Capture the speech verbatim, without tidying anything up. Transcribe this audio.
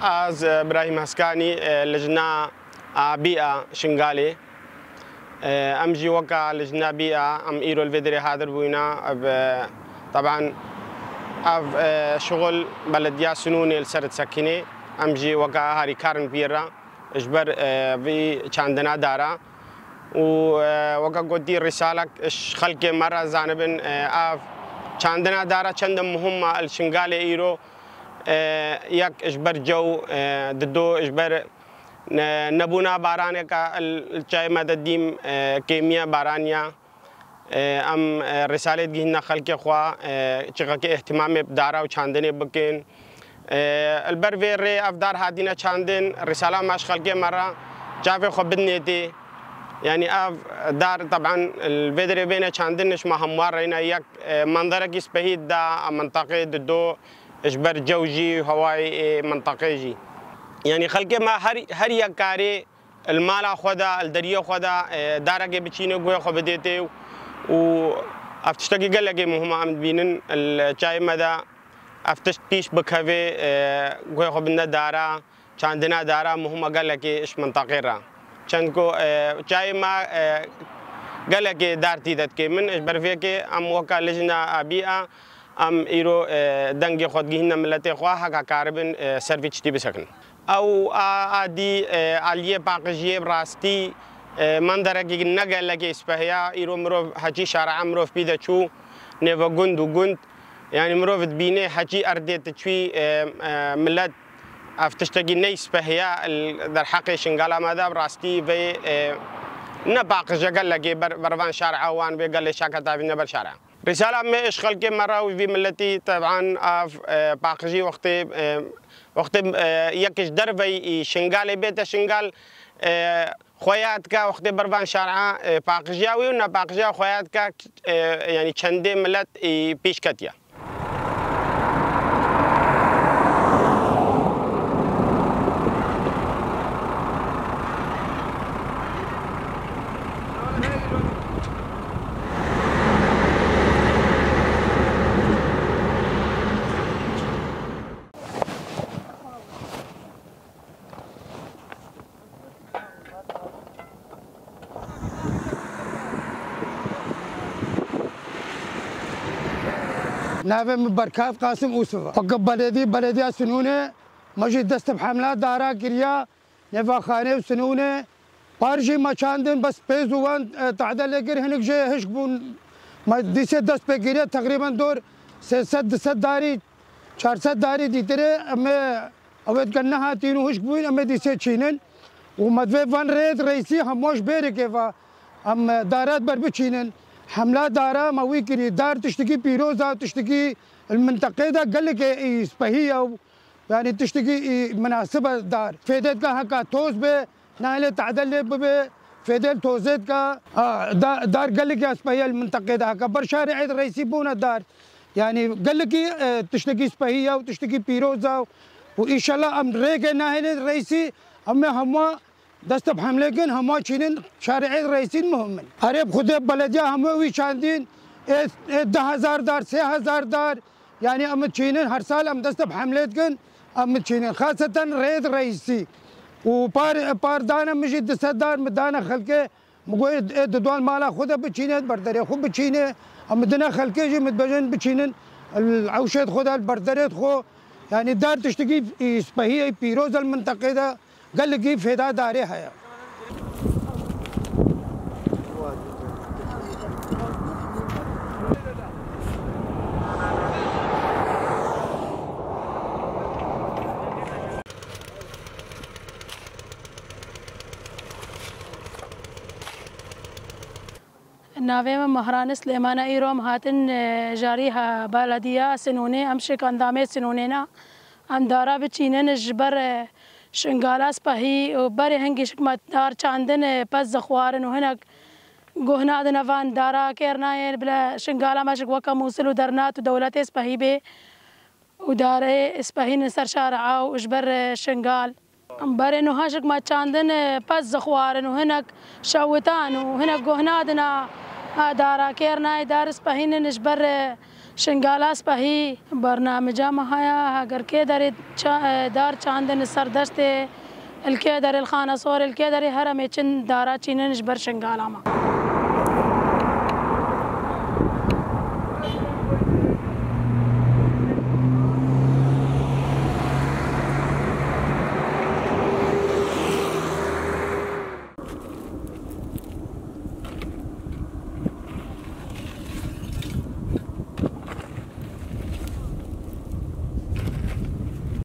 Ez, e, Birahîm Heskanî, e, lijna a bîa Şingalê. E, em jî weka lijna bîa, em îro li vê derê hadir bûyne. Ev, e, teban, ev, e, şixul belediya Sinûnê li ser disekînê. Em jî weka harîkarin pî re ji ber, e, vî çandina dara. Û, e, weke gotî, rîsalek ji xelkê me re zanibin, e, ev çandina dara çende muhim e li Şingalê îro. E, yek ji ber cew, e, dido ji ber ne-, nebûna baraneke li, li çayê me de dîm, e, kêmiye baraniya. E, em, e, rîsalê digihîne xelkê xwe, e, çiqekî îhtîmamê bi dara û çandinê bikin. E, li ber vê rê ev dar hatîne çandin, rîsala me ji xelkê me re çavê xwe bidinê tê. Yanî ev dar, teban, li vê derê bêne çandin, ji me hemû re reyna yek, e, menderekî spehî da, a, mintaqê dido ji ber cew jî, hewayê, e, mintaqê jî. Yanî xelkê me her, her yek karê li mala xwe de, li deriyê xwe de, e, darekê biçîne, guhê xwe bidê tê û ev tiştekî gelekê muhim e. Em dibînin li çayê me de ev tişt pîş bikeve, e, guhê xwe bidine dara, çandina dara muhim e gelekê ji mintaqê re. Çend ku, e, çayê me, e, gelekê dar tî de dikê min, ji ber vê yekê em weka lijna a bîa, em îro, e, dengê xwe digihîne miletê xwe, heke karibin, e, ser vî tiştî bisekin. Ew a, a dî, e, aliyê paqijiyê bi rastî, e, menderekî ne gelekê speh ya. Îro mirov heçî şare'a mirov pî de çû nêve gund û gund. Yanî mirov dibînê heçî erdê diçûyî, e, e, milet ev tiştekî ney speh ya li derheqê Şingala me de bi rastî vê, e, ne paqije gelekê ber, ber van şare'a wan vê gelê şaketavîne ber şare'a. Rîsala me ji xelkê me re û vî miletî, teban, ev, e, paqijî wextê, e, wextê, e, yek ji derveyî Şingalê bête Şingal, e, xuya dike, wextê ber van şare'a, e, paqijiya wî û nepaqijiya xuya dike, e, yanî çendê milet, e, pêş ketiye. Navê min Berkay Qasim Ûsif e. Weke beledî, belediya Sinûnê me jî dest bi hemla dara kiriya. Nêva Xanê û Sinûnê par jî me çandin, bes pêz û wan, e, tehde lê kir, hinek jê hişk bûn. Me dîsê dest pê kiriye, teqrîben dor sê sed du sed darî, çar sed darî dîtirê, em ê, ew ê dike nehatîn û hişk bûn, em ê dîsê çînin. Û me divê van rêd reysî hemû ji bêrikê ve em, e, darat ber biçînin. Hemla dara me wî kirî. Dar tiştekî pîroz e, tiştekî li minteqê de gelekê î spehî ye û Yanî tiştekî, î, minasib e dar. Fêdê dike heka toz be, nahêle tade lê bibe, fêdê li tozê dike. Ha, da-, dar gelekî spehî ye li minteqê de heka. Ber şarê Êd Reîsî bûne dar. Yanî gelekî, e, tiştekî spehî ye û tiştekî pîroz e û înşallah em rêkê nahêlê Reîsî, em ê hemû Dest bi hemlê kin, hema çînin şarê Êd Reîsîn muhim in. Erê bi Xwedê belediya hemû wî çandîn, ê, ê du hezar dar, sê hezar dar, yanî em çînin, her sal em dest bi hemlê dikin, em çînin. Xaseten rêd Reîsî. Û par, par dane min jî du sed dar min dane xelkê, min got, ê, ê di dwan mala xwe de biçîne, berderê xwe biçîne. Em dine xelkê jî min dibêjin biçînin, li ewşêd xwe de, li berderêd xwe. Yanî dar tiştekî, î, spehî ye, pîroz e li minteqê de. Gelekî fêda darê heye. Navê min Mehrane Silêman e. Îro em hatin, e, jarî ha belediya Sinûnê, em şik endamê Sinûnê ne. Em dara biçînin ji ber, e, Şingala spehî û berê hingî şik me dar çandin, e, pez dixwarin û hinek guh nadine van dara kêr nayê bile Şingala me şik weke Mûsil û dernat û dewletê spehî bê û darê spehînin ser şare'a û ji ber, e, Şingal. Berê nuha jik me çandin, e, pez zixwarin û hinek şewitan û hinek guh nadin a, a dara kêr nayê dar spehînin ji ber, e, Şingala spehî barnamija me haya, heger kê derê ça-, e, dar çandin li ser destê, li kê derê li xanesorê, li kê derê heremê çin dara çînin ji ber Şingala me.